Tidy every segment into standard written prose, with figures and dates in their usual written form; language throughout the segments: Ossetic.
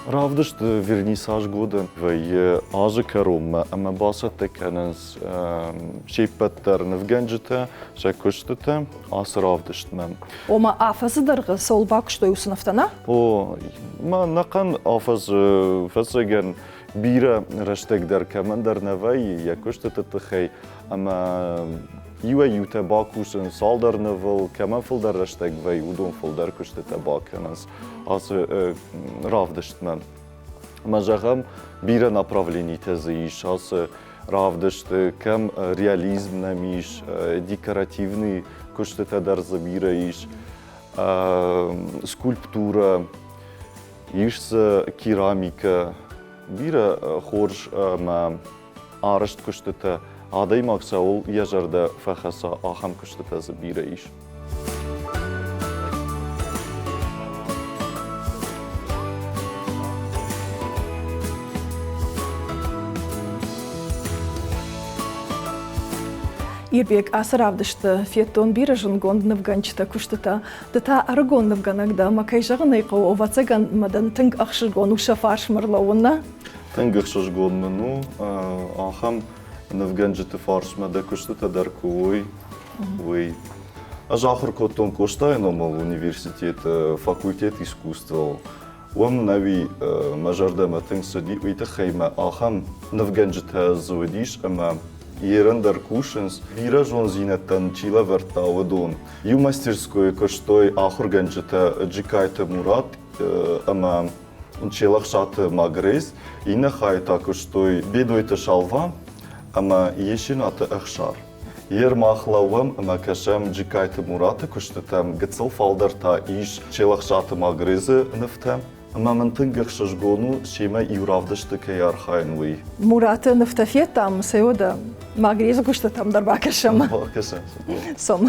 Равдысты вернисаж года вӕййы азы кӕронмӕ ӕмӕ бацӕттӕ кӕнынц се ппӕт дӕр нывгӕнджытӕ сӕ куыстытӕ ацы равдыстмӕ. Ома афӕдзы дӕргъы цӕуыл бакуыстой уыцы нывтӕ, нӕ? О, ма нӕхъӕн афӕдзы фӕцӕгӕн бирӕ рӕстӕг дӕр кӕмӕндӕр нӕ вӕййы йӕ куыстыты тыххӕй ӕмӕ иуӕй-иутӕ бакусынц цалдӕр нывыл, кӕмӕн фылдӕр рӕстӕг вӕййы, уыдон фылдӕр куыстытӕ бакӕнынц ацы равдыстмӕ. Ӕмӕ зӕгъӕм, бирӕ направленитӕ дзы ис ацы равдысты, кӕм реализм нӕм ис, декоративный куыстытӕ дӕр дзы бирӕ ис, скульптурӕ, ис дзы керамикӕ, бирӕ хорз ӕмӕ арӕзт куыстытӕ, адӕймаг цӕуыл йӕ зӕрдӕ фӕхӕца, ахӕм куыстытӕ дзы бирӕ ис. Ирбег, ацы равдысты федтон бирӕ зындгонд нывгӕнджытӕ куыстытӕ. Ды та ӕрыгон нывгӕнӕг дӕ ӕмӕ кӕй зӕгъын ӕй хъӕуы, ӕвӕццӕгӕн мӕ дӕн тынг ӕхсызгон у сӕ фарсмӕ рлӕууын, нӕ? Тынг ӕхсызгон мын у, ахӕм нывгӕнджыты фарсмӕ дӕ куыстытӕ дӕр куы уой, уый. Ӕз ахуыр кодтон Къостайы номыл университеты факультет искусствыл. Уым нӕуи мӕ зӕрдӕмӕ тынг цыди, уый тыххӕй мӕ ахӕм нывгӕнджытӕ дзы уыдис ӕмӕ ерын дӕр кусынц, бирӕ зондзинӕдтӕн чи лӕвӕрдта, уыдон. Иу мастерскойы куыстой ахуыргӕнджытӕ Джикайты Мурат ӕмӕ Челӕхсаты Магрез, иннӕ хайы та куыстой Бедойты Шалва ӕмӕ Есенаты Ӕхсар. Ер мах лӕууӕм ӕмӕ кӕсӕм Джикайты Мураты куыстытӕм, гыццыл фалдӕр та ис Челӕхсаты Магрезы нывтӕ. Ӕмӕ мын тынг ӕхсызгон у, семӕ иу равдысты кӕй архайын, уый. Мураты нывтӕ федтам, цӕй уӕдӕ Магрезы куыстытӕм дӕр бакӕсӕм. Бакӕсӕм. Цом.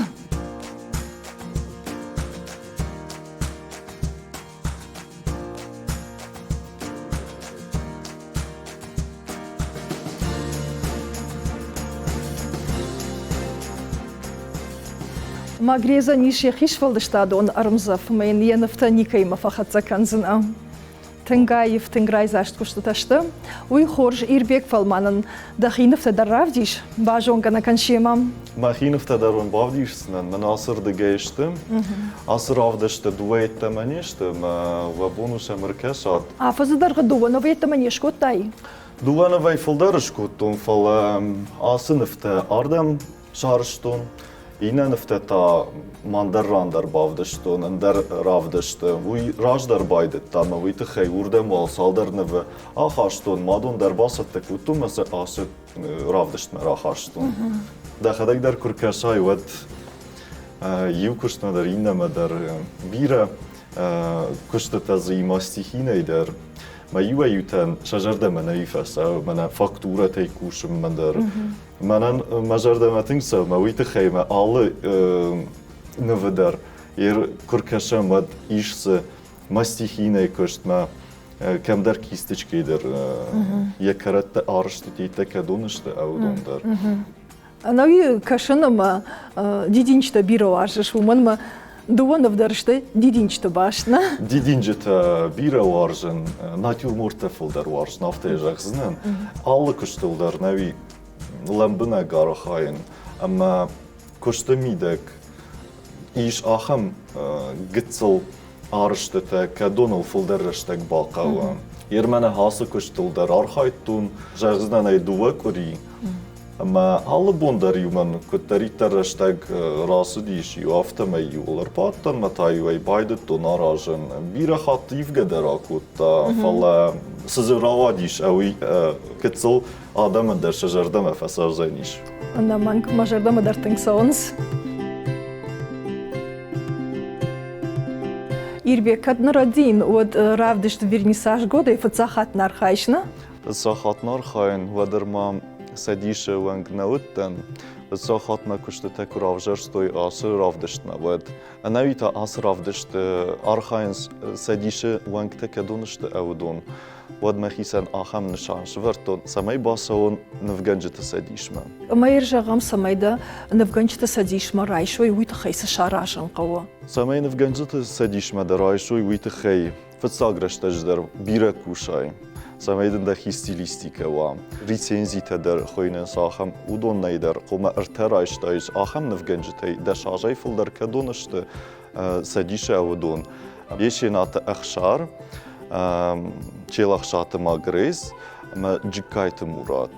Магрезӕн ис йӕхи сфӕлдыстадон ӕрмдзӕф ӕмӕ йын йӕ нывтӕ никӕимӕ фӕхӕццӕ кӕндзынӕ. Тынг аив, тынг райдзаст куыстытӕ сты. Уый хорз, Ирбег фӕлмӕнӕн дӕхи нывтӕ дӕр равдис, базонгӕ нӕ кӕн семӕ. Мӕхи нывтӕ дӕр уын бавдисдзынӕн, мӕн ацырдыгӕй сты. Ацы равдысты дыууӕ йеддӕмӕ не сты, мӕ уӕ бон у сӕм ӕркӕсат. Афӕдзы дӕргъы дыууӕ нывы йеддӕмӕ не скодтай? Дыууӕ нывӕй фылдӕр скодтон, фӕлӕ ацы нывтӕ ардӕм сарӕзтон. Иннӕ нывтӕ та ма ӕндӕр ран дӕр бавдыстон, ӕндӕр равдысты. Уый раздӕр байдыдта ӕмӕ уый тыххӕй уырдӕм уал цалдӕр нывы ахастон, мадон дӕр бацӕттӕ кодтон ӕмӕ сӕ ацы равдыстмӕ рахастон. Дӕхӕдӕг дӕр куы ркӕсай, уӕд иу куыстмӕ дӕр, иннӕмӕ дӕр бирӕ куыстытӕ дзы има стихийнӕй дӕр. Мӕ иуӕй-иутӕн сӕ зӕрдӕмӕ нӕ фӕцӕуы, мӕнӕ фактурӕтӕй кусынмӕ дӕр. Мӕнӕн мӕ зӕрдӕмӕ тынг цӕуы, мӕ уый тыххӕй мӕ алы нывы дӕр куы ркӕсӕм, уӕд ис дзы мӕ стихийнӕй куыст, мӕ кӕмдӕр кисточкӕй дӕр йӕ кӕрӕттӕ арӕзтытӕ кӕдон сты, уыдон дӕр. Ӕнӕуи кӕсын ӕмӕ дидинджытӕ бирӕ уарзыс, уымӕн мӕ дыууӕ ныв дӕр сты дидинджыты баст, нӕ? Дидинджытӕ бирӕ уарзын, натюрморттӕ фылдӕр уарзын, афтӕ зӕгъдзынӕн. Алы куыстыл дӕр нӕуи лӕмбынӕг архайын ӕмӕ куысты мидӕг ис ахӕм гыццыл арӕзтытӕ, кӕдоныл фылдӕр рӕстӕг бахъӕуы. Ермӕнӕ ацы куыстыл дӕр архайдтон, зӕгъдзынӕн ӕй дыууӕ къуыри. Ӕмӕ алы бон дӕр-иу мӕн куыддӕриддӕр рӕстӕг рацыдис, иу афтӕмӕй-иу ӕрбадтӕн ӕмӕ та-иу ӕй байдыдтон аразын. Бирӕ хатт ивгӕ дӕр акодта, фӕлӕ цы дзы рауадис, уый гыццыл адӕмӕн дӕр сӕ зӕрдӕмӕ фӕцӕудзӕнис. Ӕнӕмӕнг мӕ зӕрдӕмӕ дӕр тынг цӕуынц. Ирбег, кӕд нӕ рӕдийын, уӕд равдыст вернисаж годӕй фыццаг хатт нӕ архайыс, нӕ? Фыццаг хатт нӕ архайын, уӕддӕр ма цӕдисы уӕнг нӕ уыдтӕн. Фыццаг хатт мӕ куыстытӕ куы равзӕрстой ацы равдыстмӕ, уӕд ӕнӕуи та ацы равдысты архайынц цӕдисы уӕнгтӕ кӕдон сты, уыдон. Уӕд мӕхицӕн ахӕм нысан сӕвӕрдтон, цӕмӕй бацӕуон нывгӕнджыты цӕдисмӕ. Ӕмӕ зӕгъӕм, цӕмӕй дӕ нывгӕнджыты цӕдисмӕ райсой, уый тыххӕй цы саразын хъӕуы? Цӕмӕй нывгӕнджыты цӕдисмӕ дӕ райсой, уый тыххӕй. Фыццаг рӕстӕджы дӕр бирӕ кусай, цӕмӕй дын дӕхи стилистикӕ уа. Рецензитӕ дӕр хуыйнынц ахӕм, уыдонӕй дӕр хъуамӕ ӕртӕ райстаис ахӕм нывгӕнджытӕй, дӕс азӕй фылдӕр кӕдон сты, цӕдисы уыдон. Есенаты Ӕхсар, Челӕхсаты Магрез ӕмӕ Джыккайты Мурат.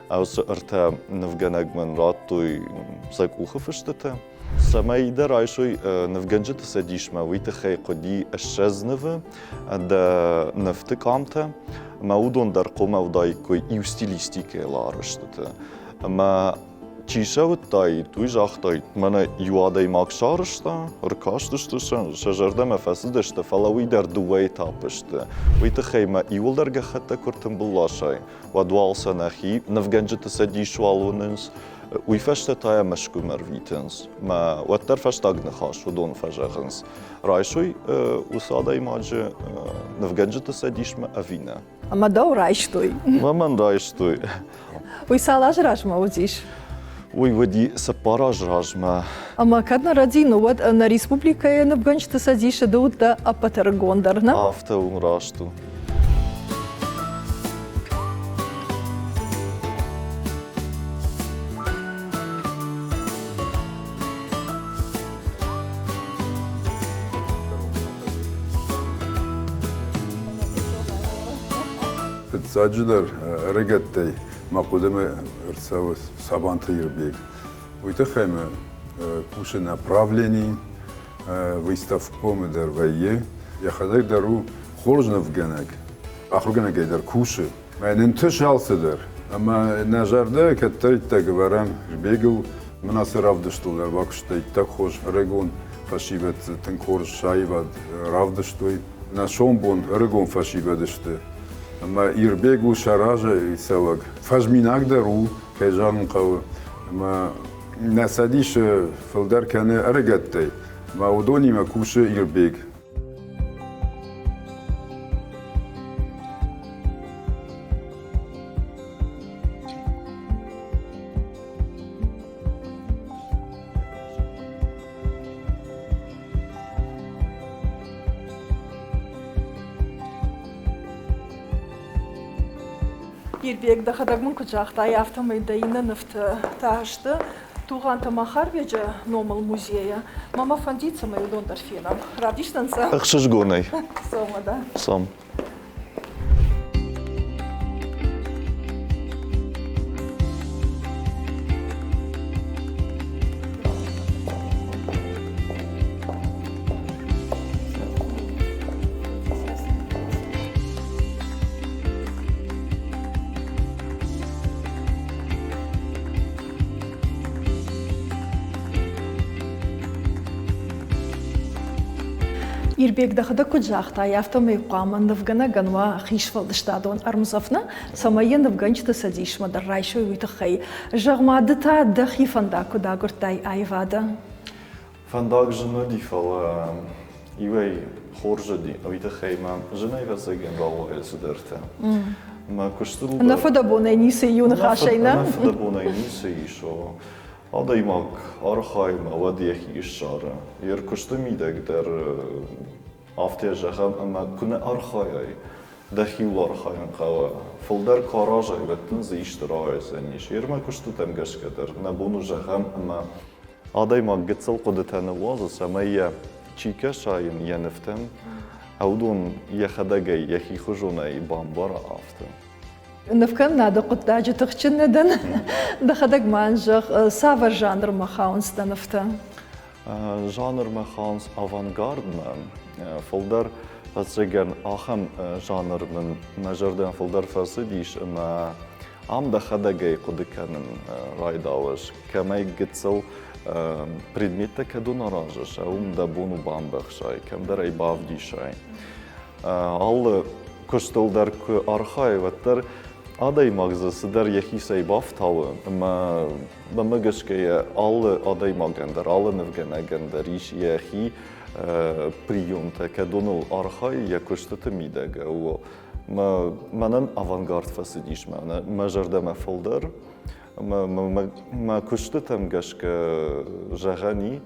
Уыцы ӕртӕ нывгӕнӕг мын радтой сӕ къухы фыстытӕ. Цӕмӕй дӕ райсой нывгӕнджыты цӕдисмӕ, уый тыххӕй хъуыди 20 нывы, дӕ нывты къамтӕ, ӕмӕ уыдон дӕр хъуамӕ уыдаиккой иу стилистикӕйыл арӕзтыты. Ӕмӕ чи сӕ уыдтаид, уый загътаид, мӕнӕ иу адӕймаг сарӕзта, ӕркастысты сӕ, сӕ зӕрдӕмӕ фӕцыдысты, фӕлӕ уый дӕр дыууӕ этапы сты. Уый тыххӕй мӕ иуылдӕр гӕххӕттӕ куы ӕртымбыл ласай, уӕд уал сӕ нӕхи нывгӕнджыты цӕдис уал уынынц, уый фӕстӕ та йӕ Мӕскуымӕ рвитынц. Мӕ уӕддӕр фӕстаг ныхас уыдон фӕзӕгъынц. Райсой уыцы адӕймаджы нывгӕнджыты цӕдисмӕ ӕви нӕ? Ӕмӕ дӕу райстой. Ӕмӕ мӕн райстой. Уый цал азы размӕ уыдис? Уый уыди цыппар азы размӕ. Ӕмӕ кӕд нӕ рӕдзин, уӕд нӕ республикӕйы нывгӕнджыты цӕдисы ды уыдтӕ ӕппӕты ӕрыгондӕр, нӕ? Афтӕ у, раст у. Фыццаджыдӕр ӕрыгӕттӕй мӕ хъуыдымӕ ӕрцӕуы Сабанты Ирбег. Уый тыххӕй мӕ кусы направлени, выставкомы дӕр вӕййы. Йӕхӕдӕг дӕр у хорз нывгӕнӕг, ахуыргӕнӕгӕй дӕр кусы. Мӕ нын тыс алцыдӕр. Ӕмӕ нӕ зӕрдӕ кӕддӕриддӕр ӕвӕрӕм Ирбегыл. Мын ацы равдыстыл дӕр бакуыста иттӕг хорз ӕрыгон фӕсивӕд тынг хорз аивад равдыстой. Нӕ сомбон ӕрыгон фӕсивӕд сты. Ӕмӕ Ирбег у сӕ разӕй цӕуӕг. Фӕзминаг дӕр у, кӕй зӕгъын хъӕуы. Ӕмӕ нӕ цӕдисы фылдӕр кӕны ӕрыгӕттӕй. Ӕмӕ уыдонимӕ кусы Ирбег. Ирбег, дӕхӕдӕг мын куыд загътай, афтӕмӕй дӕ иннӕ нывтӕ та сты Тугъанты Махарбеджы номыл музейы. Мӕ мӕ фӕндид, цӕмӕй уыдон дӕр фенӕм. Равдисдӕн сӕ? Ӕхсызгонӕй. Цӕугӕ дӕ. Цом. Ирбег, дӕхӕдӕг куыд загътай, афтӕмӕй хъуамӕ нывгӕнӕгӕн уа хи сфӕлдыстадон ӕрмдзӕф нӕ, цӕмӕй йӕ нывгӕнджыты цӕдисмӕ дӕр райсой, уый тыххӕй. Зӕгъ-ма, ды та дӕхи фӕндаг куыд агуырдтай аивады? Фӕндаг зын уыди, фӕлӕ иуӕй хорз уыди, уый тыххӕй мӕм зынӕй ӕвӕццӕгӕн рауайы цыдӕртӕ. Мӕ куыстыл Нӕ фыдӕбонӕй ницы иу ныхасӕй, нӕ? Нӕ фыдӕбонӕй ницы ис, о. Адӕймаг архайы ӕмӕ уӕд йӕхи ссары. Йе ркуысты мидӕг дӕр афтӕ зӕгъӕм, ӕмӕ куы нӕ архайай, дӕхиуыл архайын хъӕуы. Фылдӕр куы аразай, уӕд дын дзы исты рауайдзӕнис. Йе рмӕ куыстытӕм гӕсгӕ дӕр нӕ бон у зӕгъӕм, ӕмӕ адӕймаг гыццыл хъуыдытӕ ныууадзы, цӕмӕй йӕ чи кӕса йын йӕ нывтӕм, уыдон йӕхӕдӕгӕй йӕхихуызонӕй бамбара афтӕ. Нывкӕнынады хъуыддаджы тыхджын нӕ дӕн. Дӕхӕдӕг ма зӕгъ, цавӕр жанрмӕ хауынц дӕ нывтӕ? Жанрмӕ хауынц авангардмӕ. Фылдӕр, ӕцӕгӕн, ахӕм жанр мын мӕ зӕрдӕмӕ фылдӕр фӕцыдис ӕмӕ ам дӕхӕдӕгӕй хъуыды кӕнын райдауыс. Кӕмӕй гыццыл предметтӕ кӕдон аразыс, уым дӕ бон у бамбӕхсай, кӕмдӕр ӕй бавдисай. Алы куыстыл дӕр куы архайы, уӕддӕр адӕймаг дзы цыдӕр йӕхицӕй бафтауы ӕмӕ мӕнмӕ гӕсгӕ йӕ алы адӕймагӕн дӕр, алы нывгӕнӕгӕн дӕр ис йӕхи приемтӕ, кӕдоныл архайы йӕ куыстыты мидӕг. Мӕнӕн авангард фӕцыдис мӕ зӕрдӕмӕ фылдӕр. Мӕ куыстытӕм гӕсгӕ зӕгъӕн и,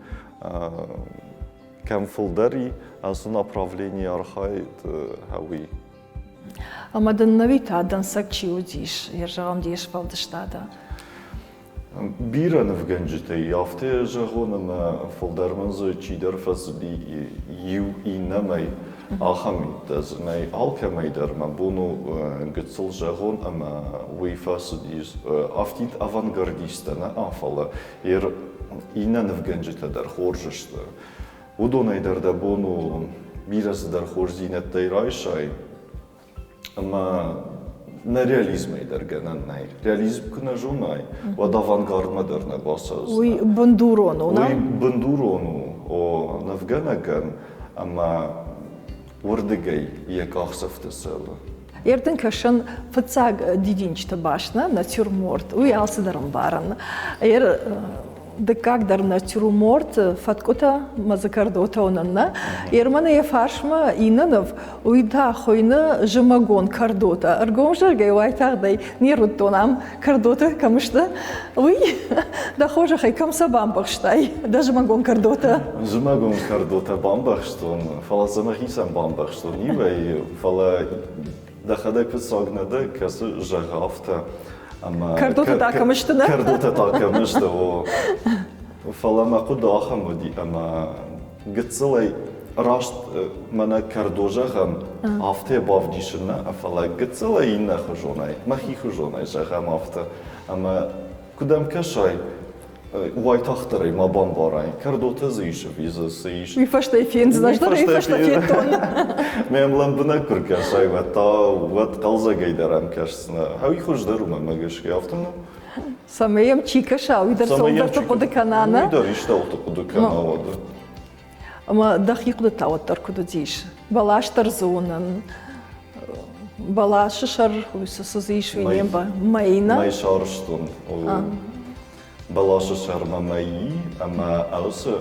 Кӕм фылдӕр и, ацы направленийы архайд уый. Ӕмӕ дын нӕуи та дӕнцӕг чи уыдис, йе зӕгъӕм, де сфӕлдыстады? Бирӕ нывгӕнджытӕй афтӕ зӕгъон, ӕмӕ фылдӕр мын дзы чидӕр фӕцыди иу иннӕмӕй, ахӕм миттӕ дзы нӕй. Алкӕмӕй дӕр мӕ бон у гыццыл зӕгъон, ӕмӕ уый фӕцыдис афтид авангардисттӕ нӕ, фӕлӕ иннӕ нывгӕнджытӕ дӕр хорз сты. Уыдонӕй дӕр дӕ бон у бирӕ цыдӕр хорздзинӕдтӕй райсай. Ӕмӕ нӕ реализмӕй дӕр гӕнӕн нӕй. Реализм куы нӕ зонай, уӕд авангардмӕ дӕр нӕ бацӕудзынӕ. Уый бындурон у, Уый бындурон у, о, нывгӕнӕгӕн ӕмӕ уырдыгӕй йӕ къахдзӕфтӕ цӕуы. Ӕрдын кӕсын фыццаг дидинджыты баст, нӕ натюрморт, уый алцыдӕр ӕмбарын. Дыккаг дӕр натюрморт, фӕткъуытӕ мӕ дзы кӕрдотӕ уынын, нӕ? Ерманы йӕ фарсмӕ иннӕ ныв, уый та хуыйны зымӕгон кӕрдотӕ. Ӕргом зӕгъгӕ, уайтагъдӕй не руыдтон ам кӕрдотӕ кӕм сты, уый. Дӕ хорзӕхӕй, кӕм сӕ бамбӕхстай, дӕ зымӕгон кӕрдотӕ? Зымӕгон кӕрдотӕ бамбӕхстон, фӕлӕ сӕ мӕхицӕн бамбӕхстон иуӕй, фӕлӕ дӕхӕдӕг фыццаг нӕ дӕ, кӕцы зӕгъы афтӕ, ӕмӕ кӕрдотӕ та кӕм сты, нӕ? Кӕрдотӕ та кӕм сты, о. Фӕлӕ мӕ хъуыды ахӕм уыди, ӕмӕ гыццылӕй раст мӕнӕ кӕрдо зӕгъӕм, афтӕ бавдисын нӕ, фӕлӕ гыццылӕй иннӕ хуызонӕй, мӕхи хуызонӕй зӕгъӕм афтӕ. Ӕмӕ куыд ӕм кӕсай, уайтагъддӕр ӕй ма бамбарай, кӕрдотӕ дзы ис ӕви дзы цы ис. Уый фӕстӕ фендзынӕ, ӕз дӕр уый фӕстӕ федтон. Мӕм лӕмбынӕг куы ркӕсай, уӕд та уӕд хъӕлдзӕгӕй дӕр ӕм кӕсдзынӕ. Уый хуыздӕр у мӕнмӕ гӕсгӕ, афтӕ нӕ? Цӕмӕй йӕм чи кӕса, уый дӕр цӕуылдӕрты хъуыды кӕна, нӕ? Уый дӕр истӕуылты хъуыды кӕна, уӕдӕ. Ӕмӕ дӕхи хъуыды та уӕддӕр куыд уыдис? Бӕлас дӕр дзы уынын. Бӕласы сӕр цы дзы ис, уый не мбар. Мӕй нӕ? Мӕй сарӕзтон. Бӕласы сӕрмӕ мӕй ӕмӕ уыцы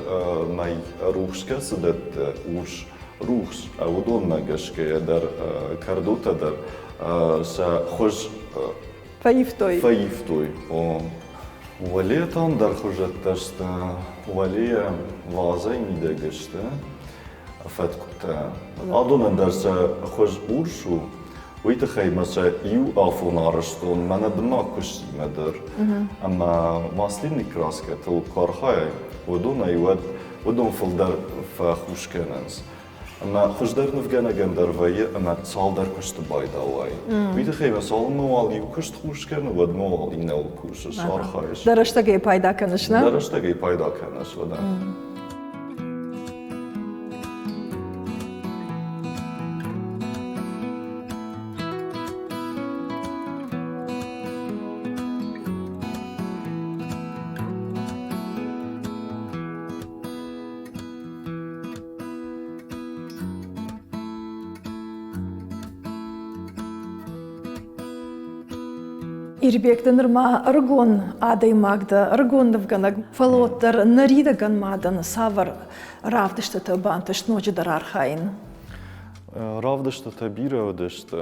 мӕй рухс кӕцы дӕтты, урс рухс, уыдонмӕ гӕсгӕ дӕр кӕрдотӕ дӕр сӕ хуыз Фӕивтой. Фӕивтой, о. Уӕле та ӕндӕр хуызӕттӕ сты. Уӕлейӕ вазӕй мидӕг сты фӕткъуытӕ. Адонӕн дӕр сӕ хуыз урс у. Уый тыххӕй мӕ сӕ иу афон арӕзтон мӕнӕ бынаг куыстимӕ дӕр. Ӕмӕ маслины краскӕтыл куы архайай, уыдонӕй уӕд уыдон фылдӕр фӕхус кӕнынц. Ӕмӕ хуыздӕр нывгӕнӕгӕн дӕр вӕййы ӕмӕ цалдӕр куысты байдауай. Уый тыххӕй мӕ цалынмӕ уал иу куыст хус кӕны, уӕдмӕ уал иннӕуыл кусыс, архайыс. Дӕ рӕстӕгӕй пайда кӕныс, нӕ? Дӕ рӕстӕгӕй пайда кӕныс, уӕдӕ. Ирбек, ды нырма ӕрыгон адӕймаг дӕ, ӕрыгон нывгӕнӕг, фӕлӕ уӕддӕр ныридӕгӕн ма дын цавӕр равдыстытӕ бантыст ноджыдӕр архайын? Равдыстытӕ бирӕ уыдысты.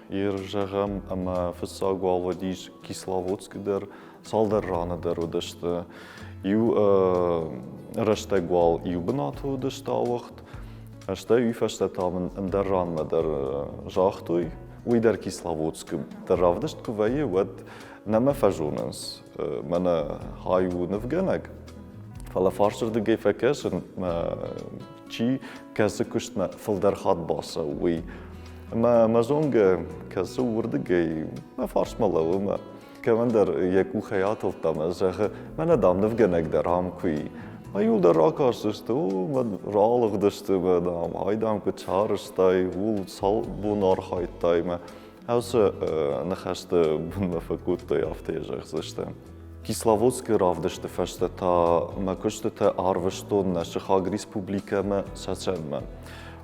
Ер зӕгъӕм, ӕмӕ фыццаг уал уыдис Кисловодскы дӕр, цалдӕр раны дӕр уыдысты. Иу рӕстӕг уал иу бынаты уыдысты ауыгъд, стӕй уый фӕстӕ та мын ӕндӕр ранмӕ дӕр загътой. Уый дӕр Кисловодскы дӕр равдыст куы вӕййы, уӕд нӕ мӕ фӕзонынц. Мӕнӕ хай у нывгӕнӕг, фӕлӕ фарсырдыгӕй фӕкӕсын, чи кӕцы куыстмӕ фылдӕр хатт бацӕуы, уый. Ӕмӕ мӕ зонгӕ кӕцы уырдыгӕй мӕ фарсмӕ лӕууы мӕ Кӕмӕндӕр йӕ къухӕй атылдта ӕмӕ зӕгъы, мӕнӕ, дам, нывгӕнӕг дӕр ам куы и. Ма иуылдӕр ракастысты, о, мӕ ралыгъдысты, мӕ, дам, ай, дам, куыд сарӕзтай, ууыл цал бон архайдтай, мӕ ацы ныхӕсты бынмӕ фӕкодтой, афтӕ йӕ зӕгъдзысты. Кисловодскы равдысты фӕстӕ та мӕ куыстытӕ арвыстон нӕ сыхаг республикӕмӕ Цӕцӕнмӕ.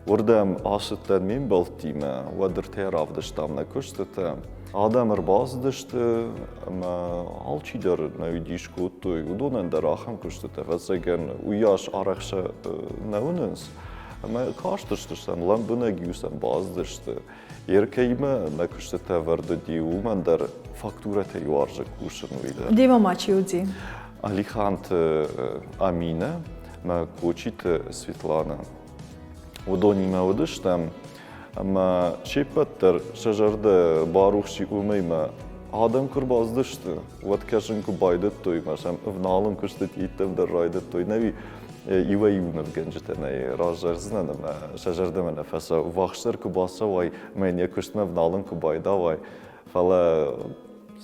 Уырдӕм ацыдтӕн ме мбӕлттимӕ, уӕд ӕртӕ равдыстам нӕ куыстытӕ. Адӕм ӕрбацыдысты ӕмӕ алчидӕр нӕ дис кодтой. Уыдонӕн дӕр ахӕм куыстытӕ, ӕвӕццӕгӕн, уыйас арӕх сӕ нӕ уынынц. Ӕмӕ кастысты сӕм, лӕмбынӕг-иу сӕм бацыдысты. Еркӕимӕ нӕ куыстытӕ ӕвӕрд уыди, уымӕн дӕр фактурӕтӕй уарзы кусын уый дӕр. Демӕ ма чи уыди? Алиханты Аминӕ. мӕ Кочиты Светланӕ. Уыдонимӕ уыдыстӕм, ӕмӕ се ппӕт дӕр сӕ зӕрдӕ барухс и уымӕй мӕ адӕм куы рбацыдысты, уӕд кӕсын куы байдыдтой мӕ сӕм ӕвналын куыстыты иттӕм дӕр райдыдтой. Нӕуи иуӕй-иу нывгӕнджытӕ нӕ раззӕгъдзынӕн ӕмӕ сӕ зӕрдӕмӕ нӕ фӕцӕуы. Ввахсдӕр куы бацӕуай ӕмӕ йын йӕ куыстмӕ ӕвналын куы байдауай, фӕлӕ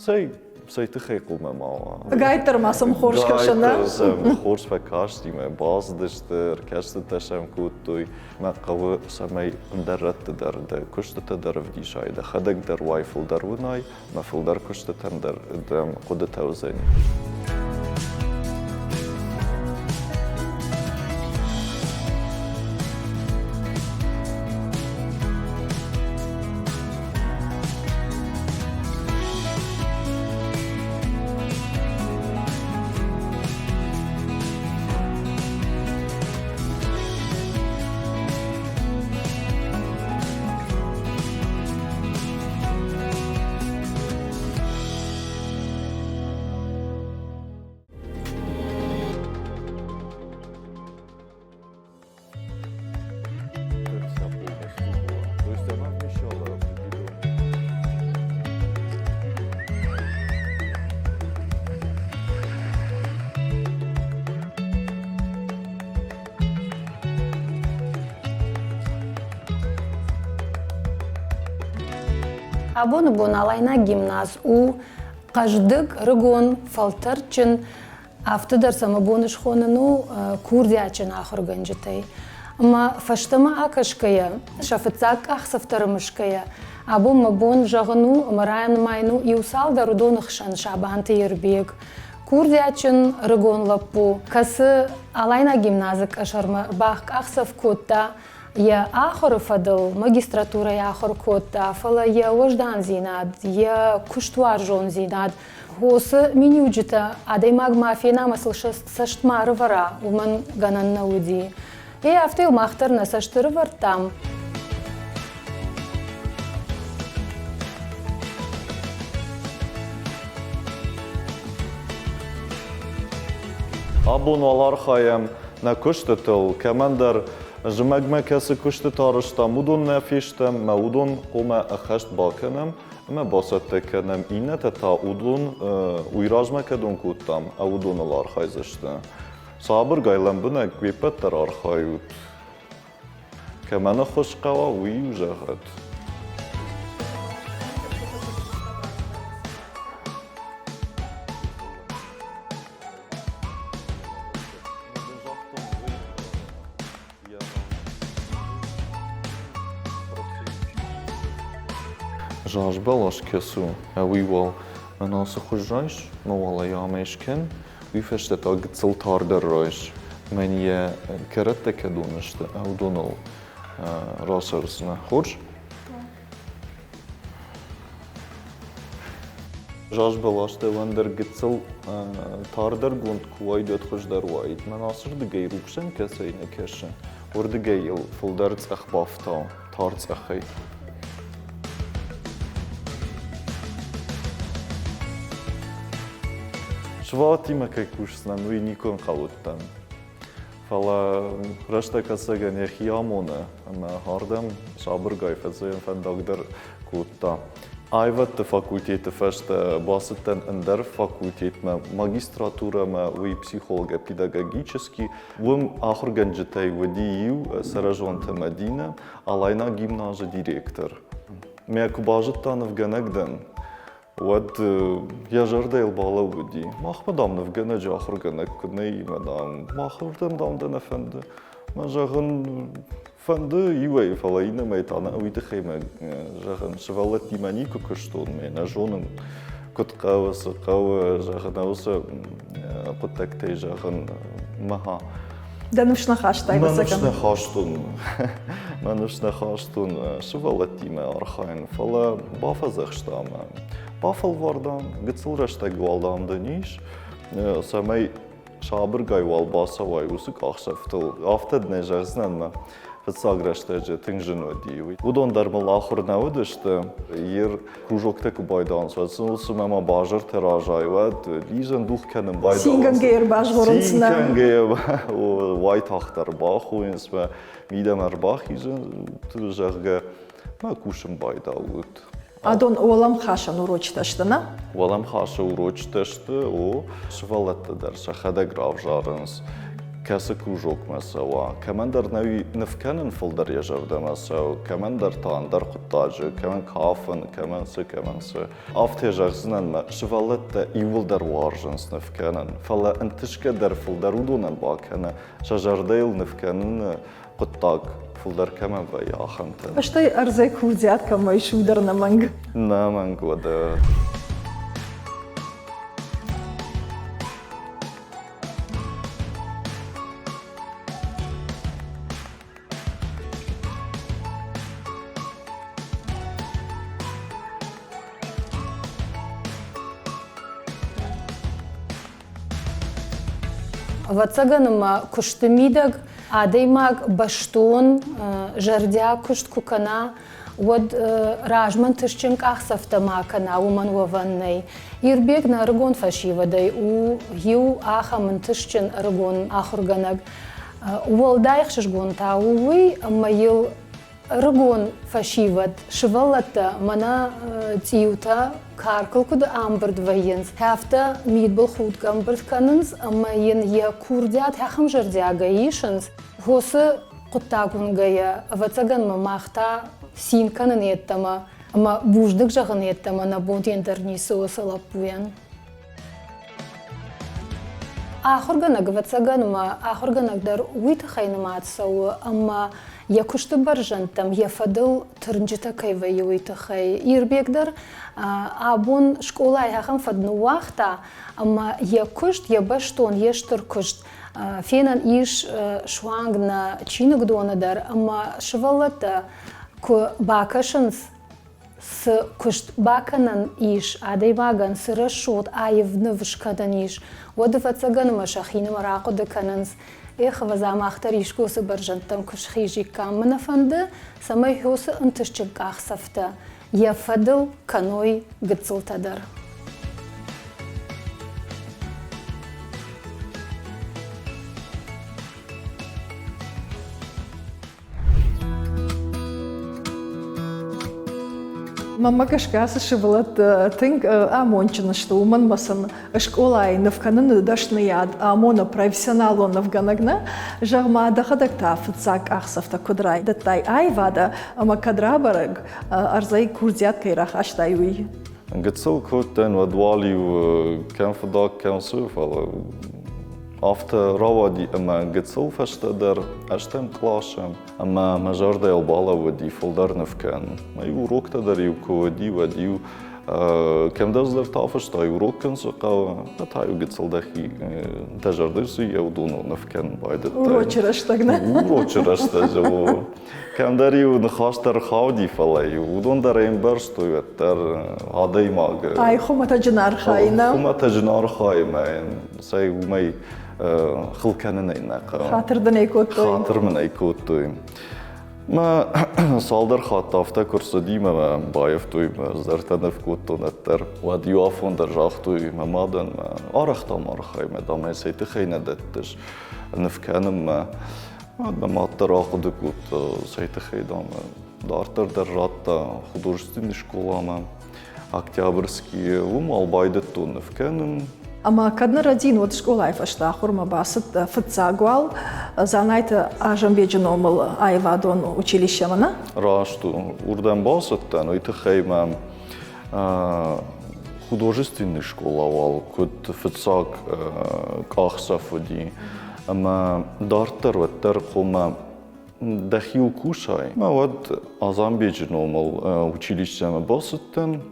цӕй цӕй тыххӕй хъуамӕ ма уа? Гайддӕр ма сӕм хорз кӕсын, нӕ? Сӕм хорз фӕкасти, мӕ бацыдысты, ӕркӕстытӕ сӕм кодтой. Мӕ хъӕуы, цӕмӕй ӕндӕр рӕтты дӕр дӕ куыстытӕ дӕр ӕвдисай, дӕхӕдӕг дӕр уай фылдӕр уынай, мӕ фылдӕр куыстытӕн дӕр дӕм хъуыдытӕ уыдзӕни. Абоны бон Алайнаг гимназ у хъӕздыг, рыгон, фӕлтӕрдджын, Афтӕ дӕр сӕ мӕ бон схонын у курдиатджын ахуыргӕнджытӕй. Ӕмӕ фӕстӕмӕ акӕсгӕйӕ, сӕ фыццаг къахдзӕфтӕ рымысгӕйӕ, абон мӕ бон зӕгъын у ӕмӕ ранымайын у иу цалдӕр уыдоны хсӕн Сабанты Ирбег, курдиатджын ӕрыгон лӕппу, кӕцы Алайнаг гимназы къӕсӕрмӕ бӕхкъахдзӕф кодта йӕ ахуыры фӕдыл магистратурӕйы ахуыр кодта, фӕлӕ йӕ уӕздандзинад, йӕ куыстуарзондзинад Уыцы миниуджытӕ адӕймаг ма фена ӕмӕ сыл цӕст ма ӕрывӕра, уымӕн гӕнӕн нӕ уыди. Ей, афтӕ йыл мах дӕр нӕ цӕст ӕрывӕрдтам. Абон уал архайӕм нӕ куыстытыл, кӕмӕндӕр зымӕгмӕ кӕцы куыстытӕ арӕзтам, уыдон нӕ фестӕм, мӕ уыдон хъуамӕ ӕххӕст бакӕнӕм. Ӕмӕ бацӕттӕ кӕнӕм, иннӕтӕ та уыдон уый размӕ кӕдон кодтам, уыдоныл архайдзысты. Сабыргай лӕмбынӕг уе ппӕт дӕр архайут. Кӕмӕн ӕххуыс хъӕуа, уый-иу зӕгъӕд. Заз бӕлас кӕцы у, ӕви уал мӕн ацы хуыз райс, мӕ уал ӕй амӕй скӕн, уый фӕстӕ та гыццыл тардӕр райс. Мӕн йӕ кӕрӕттӕ кӕдон сты, уыдоныл рацӕрдзынӕ. Хорз? Заз бӕлас дӕуӕн дӕр гыццыл тардӕргонд куы уаид, уӕд хуыздӕр уаид. Мӕн ацырдыгӕй рухсӕн кӕцӕй нӕ кӕсы, уырдыгӕй йыл фылдӕр цъӕх бафтау, тар цъӕхӕй. Сывӕллӕттимӕ кӕй кусдзынӕн, уый никуы ӕнхъӕл уыдтӕн. Фӕлӕ рӕстӕг ӕцӕгӕн йӕхи амоны, ӕмӕ ардӕм сабыргай фӕцӕйӕн фӕндаг дӕр кодта. Аивӕдты факультеты фӕстӕ бацыдтӕн ӕндӕр факультетмӕ, магистратурӕмӕ, уый психолого-педагогический. Уым ахуыргӕнджытӕй уыди иу Цӕрӕзонты Мӕдинӕ, Алайнаг гимназы директор. Мӕ куы базыдта нывгӕнӕг дӕн, уӕд йӕ зӕрдӕйыл балӕууыди. Махмӕ, дам, нывгӕнӕджы ахуыргӕнӕг куыд нӕй, мӕ, дам, махырдӕм, дам, дӕ нӕ фӕнды. Мӕ зӕгъын, фӕнды иуӕй, фӕлӕ иннӕмӕй та нӕ, уый тыххӕй мӕ, зӕгъын, сывӕллӕттимӕ никуы куыстон, мӕ нӕ зонын, куыд хъӕуы, цы хъӕуы, зӕгъын, уыцы хъуыддӕгтӕй, зӕгъын, мӕ Дӕ ныфс нӕ хастай, Мӕ ныфс нӕ хастон. Мӕ ныфс нӕ хастон сывӕллӕттимӕ архайын, фӕлӕ бафӕдзӕхста мӕ. Бафӕлвар, дам, гыццыл рӕстӕг уал, дам, дын ис, цӕмӕй сабыргай уал бацӕуай уыцы къахдзӕфтыл. Афтӕ нӕ зӕгъдзынӕн мӕ. Фыццаг рӕстӕджы тынг зын уыди. Уыдон дӕр мыл ахуыр нӕ уыдысты. Йер кружоктӕ куы байдауынц, уӕд сын цымӕ ма базыртӕ разай, уӕд лизын дух кӕнын байдауынц. Цингӕнгӕ ӕрбазгъорынц нӕ. Цингӕнгӕ уайтагъд ӕрбахойынц мӕ мидӕмӕ ӕрбахизын, зӕгъгӕ, мӕ кусын байдауут. Адон уӕлӕмхасӕн урочытӕ сты, нӕ? Уӕлӕмхасы урочытӕ сты, о. Сывӕллӕттӕ дӕр сӕхӕдӕг равзарынц, кӕцы кружокмӕ цӕуа. Кӕмӕндӕр нӕ ныв кӕнын фылдӕр йӕ зӕрдӕмӕ цӕуы, кӕмӕндӕр та ӕндӕр хъуыддаджы, кӕмӕн кафын, кӕмӕн цы, кӕмӕн цы. Афтӕ зӕгъдзынӕн, мӕ сывӕллӕттӕ иууылдӕр уарзынц ныв кӕнын, фӕлӕ ӕнтысгӕ дӕр фылдӕр уыдонӕн бакӕны, сӕ зӕрдӕйыл ныв кӕныны хъуыддаг фылдӕр кӕмӕн вӕййы, ахӕмтӕ. Стӕй ӕрдзӕй курдиат кӕмӕ ис, уый дӕр ӕнӕмӕнг. Нӕмӕнг уӕдӕ. Ӕвӕццӕгӕн ӕмӕ куысты мидӕг адӕймаг бӕстон, зӕрдиаг куыст куы кӕна, уӕд размӕ ӕнтыстджын къахдзӕфтӕ ма кӕна, уымӕн уӕвӕн нӕй. Ирбег нӕ ӕрыгон фӕсивӕдӕй у иу ахӕм ӕнтыстджын ӕрыгон ахуыргӕнӕг. Уӕлдай ӕхсызгон та у уый, ӕмӕ йыл Ӕрыгон фӕсивӕд, сывӕллӕттӕ мӕнӕ цъиутӕ каркыл куыд ӕмбырд вӕййынц, афтӕ мидбылхудгӕ ӕмбырд кӕнынц ӕмӕ йын йӕ курдиат ахӕм зӕрдиагӕй исынц. Хосы хъуыддаг уынгӕйӕ, ӕвӕццӕгӕн ма мах та цин кӕнын йеддӕмӕ ӕмӕ бузныг зӕгъын йеддӕмӕ нӕ бон ӕндӕр ницы у сӕ лӕппуйӕн. Ахуыргӕнӕг, ӕвӕццӕгӕн ма ахуыргӕнӕг дӕр уый тыххӕй нымад цӕуы, ӕмӕ йӕ куысты бӕрзӕндтӕм йӕ фӕдыл тырнджытӕ кӕй вӕййы, уый тыххӕй. Ирбег дӕр абон скъолайы ахӕм фӕд ныууагъта, ӕмӕ йӕ куыст, йӕ бӕстон, йе стыр куыст фенӕн ис суанг нӕ чиныгдоны дӕр, ӕмӕ сывӕллӕттӕ куы бакӕсынц цы куыст бакӕнӕн ис адӕймагӕн, цы рӕсугъд аив ныв скӕнӕн ис, уӕд, ӕвӕццӕгӕн, ӕмӕ сӕхинымӕр ахъуыды кӕнынц, эх, ӕвӕдза, мах дӕр искуы уыцы бӕрзӕндтӕм куы схизиккам. Мӕ нӕ фӕнды, цӕмӕй уыцы ӕнтыстджын къахдзӕфтӕ йӕ фӕдыл кӕной гыццылтӕ дӕр. Мӕнмӕ гӕсгӕ ацы сывӕллӕттӕ тынг амондджын сты, уымӕн ӕмӕ сын скъолайы ныв кӕныны дӕсныйад амоны профессионалон нывгӕнӕг нӕ. Зӕгъ-ма, дӕхӕдӕг та фыццаг къахдзӕфтӕ куыд райдыдтай аивады ӕмӕ кӕд рабӕрӕг, ӕрдзӕй курдиат кӕй рахастай, уый? Гыццыл кодтӕн, уӕд уал-иу кӕм фыдаг, кӕм цы, фӕлӕ Афтӕ рауади ӕмӕ гыццыл фӕстӕдӕр ӕстӕм къласы ӕмӕ мӕ зӕрдӕйыл балӕууыди фылдӕр ныв кӕнын. Мӕ уроктӕ дӕр-иу куы уыди, уӕд-иу кӕмдӕр дзырдта фыстай, урок кӕнын цы хъӕуы, та-иу гыццыл дӕхи дӕ зӕрдӕ цы йӕ уыдоныл ныв кӕнын байдыдтай. Урочы рӕстӕг нӕ? Урочы рӕстӕджы, о. Кӕмдӕр-иу ныхас дӕр хауди, фӕлӕ-иу уыдон дӕр ӕмбӕрстой уӕддӕр адӕймаг. Ай хуымӕтӕджы нӕ архайы, нӕ? Хуымӕтӕджы нӕ архайы, мӕ цӕй уымӕй хыл кӕнынӕй нӕ хъӕуы. Хатыр дын ӕй кодтой? Хатыр мын ӕй кодтой. Мӕ цалдӕр хатты афтӕ куы рцыди мӕ мӕ баййӕфтой, мӕ зӕрдӕ ныв кодтон ӕддӕр. Уӕд иу афон дӕр загътой мӕ мадӕн, мӕ арӕх дам архай, мӕ дам ӕй цӕй тыххӕй нӕ дӕттыс ныв кӕнынмӕ. Уӕд мӕ мад дӕр ахъуыды кодта, цӕй тыххӕй дам дарддӕр дӕр радта художественный скъоламӕ. Октябрьскийы, уым уал байдыдтон ныв кӕнын. Ӕмӕ кӕд нӕ рӕдийын, уӕд скъолайы фӕстӕ ахуырмӕ бацыд фыццаг уал Дзанайты Азамбеджы номыл аивадон училищемӕ, нӕ? Раст у. Уырдӕм бацыдтӕн, уый тыххӕй мӕм художественный скъола уал куыд фыццаг къахдзӕф уыди. Ӕмӕ дарддӕр уӕддӕр хъуамӕ дӕхиуыл кусай. Мӕ уӕд Азамбеджы номыл училищемӕ бацыдтӕн.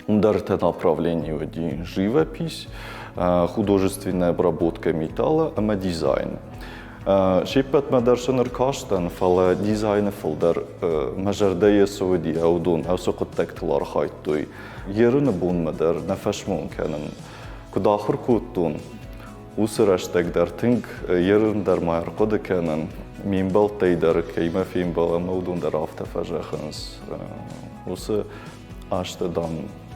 Уым дӕр ӕртӕ направлени уыди: живопись, художественная обработка металла ӕмӕ дизайн. Се ппӕтмӕ дӕр сын ӕркастӕн, фӕлӕ дизайны фылдӕр мӕ зӕрдӕйы цы уыди, уыдон ацы хъуыддӕгтыл архайдтой. Ерыны бонмӕ дӕр нӕ фӕсмон кӕнын. Куыд ахуыр кодтон, уыцы рӕстӕг дӕр тынг ерын дӕр ма ӕрхъуыды кӕнын. Ме мбӕлттӕй дӕр кӕимӕ фембӕлӕм, уыдон дӕр афтӕ фӕзӕгъынц. Уыцы азты, дам,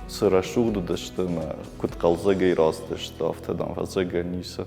цы рӕсугъд уыдысты ӕмӕ куыд хъӕлдзӕгӕй рацыдысты, афтӕ, дам, фӕзӕгӕн ницы.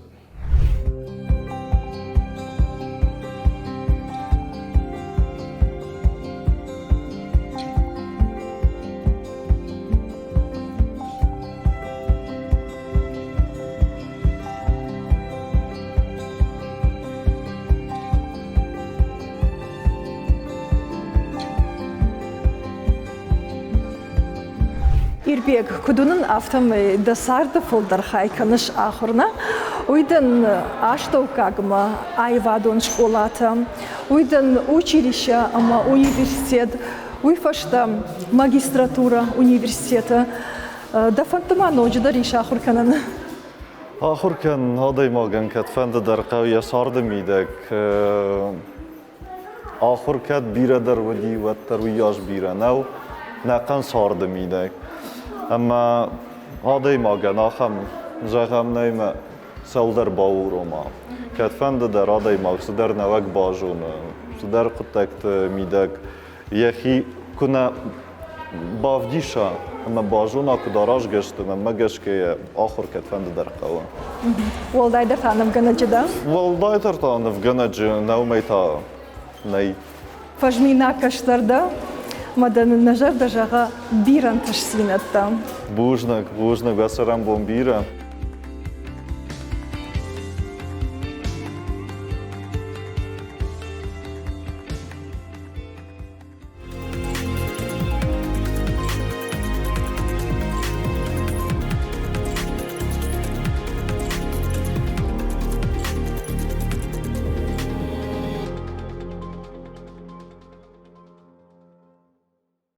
Ирбег, куыд уынын, афтӕмӕй дӕ царды фылдӕр хай кӕныс ахуыр, нӕ? Уый дын астӕуккагмӕ аивадон скъолатӕ, уый дын училище ӕмӕ университет, уый фӕстӕ магистратурӕ университеты. Дӕ фӕндты ма ноджыдӕр ис ахуыр кӕнын? Ахуыр кӕнын адӕймагӕн кӕдфӕнды дӕр хъӕуы йӕ царды мидӕг. Ахуыр кӕд бирӕ дӕр уыди, уӕддӕр уыйас бирӕ нӕу нӕхъӕн царды мидӕг. Ӕмӕ адӕймагӕн ахӕм зӕгъӕм нӕй мӕ цӕуылдӕр баурома. Кӕдфӕнды дӕр адӕймаг цыдӕр нӕуӕг базоны, цыдӕр хъуыддӕгты мидӕг йӕхи куы нӕ бавдиса ӕмӕ базона, куыд аразгӕ сты, мӕнмӕ гӕсгӕ йӕ ахуыр кӕдфӕнды дӕр хъӕуы. Уӕлдайдӕр та нывгӕнӕджы дӕ? Уӕлдайдӕр та нывгӕнӕджы, нӕумӕй та нӕй. Фӕзминаг кӕстӕр дӕ, ӕмӕ дын нӕ зӕрдӕ зӕгъы бирӕ ӕнтыстдзинӕдтӕ. Бузныг, бузныг, уӕ цӕрӕнбон бирӕ.